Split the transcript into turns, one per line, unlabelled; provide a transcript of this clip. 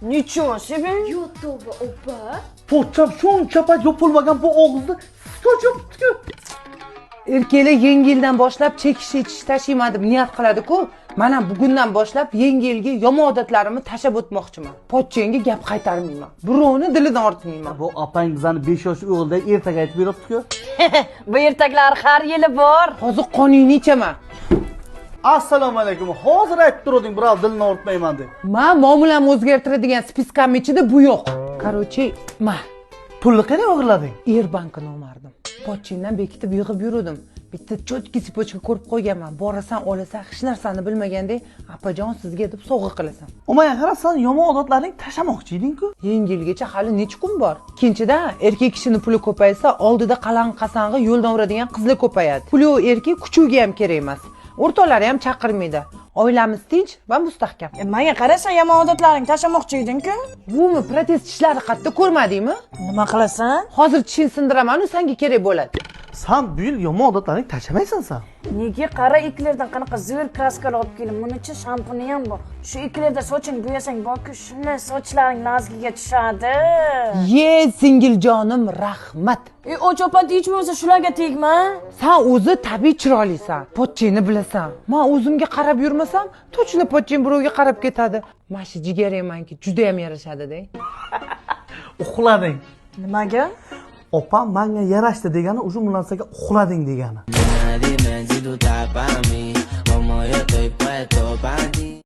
Ничего себе.
Yo tavba, opa.
Pochcham shuncha payt yopilmagan bu og'izni skoch yopibdi-ku.
Erkaklar yangi yildan boshlab chekish, ichish tashlayman deb niyat qiladi-ku. Mana bugundan boshlab yangi yilga yomon odatlarimni tashlab o'tmoqchiman. Pochchangga gap qaytarmayman. Birovni dilidan ortmayman.
Bu opang bizani 5 yoshli o'g'ilday ertak aytib beribdi-ku.
Bu ertaklar har yili bor.
Hozir qoningni ichaman.
Assalomu alaykum. Hozir aytib turuding, birov dilini og'ritmayman deb.
Man muomalamni o'zgartiradigan списка m ichida bu yo'q. Короче, ma.
Pulni qayerdan o'g'irlading?
Er bankini o'mardim. Pochchangdan bekitib yig'ib yuruvdim. Bitta чёткий цепочка ko'rib qo'yganman. Borasan, olasan, hech narsani bilmagandek, "Opajon, sizga" deb sovg'a qilasan.
Manga qarab, san yomon odatlaringni tashlamoqchi eding-ku.
Yangi yilgacha hali necha kun bor? Ikkinchidan, erkak kishini puli ko'paysa, oldida qalan qasang'i yo'ldan uradigan qizlar ko'payadi. Puli yo'q erkak kuchugi ham kerak emas. O'rtoqlari ham chaqirmaydi. Oilamiz tinch va mustahkam.
E, manga qarasan, yomon odatlaringni tashlamoqchi eding-ku.
Bumi protez tishlari qayerda, ko'rmadingmi?
Nima qilasan?
Hozir tishingni sindiraman, u senga kerak bo'ladi.
San bu yil yomon odatlaringni tashlamaysan san.
Nega qara, Eklerdan qanaqa zo'r краска lar olib keldim. Buni shampuni ham bor. Shu Eklerda soching bo'yasang borku, shunday sochlaring lazgiga tushadi.
Ye, singiljonim, rahmat.
E, och opa, hech bo'lmasa shularga tegma.
San o'zi tabiiy chiroylisan. Pochchangni bilasan. Man o'zimga qarab yurmasam, точно pochchang birovga qarab ketadi. Mana shu jigaring manki juda ham yarashadi-da.
Uxlading.
Nimaga?
Opam manga yarashdi degani, уже bu narsaga uxlading degani.
Dime si tú estás pa' mí, como yo estoy puesto pa' ti.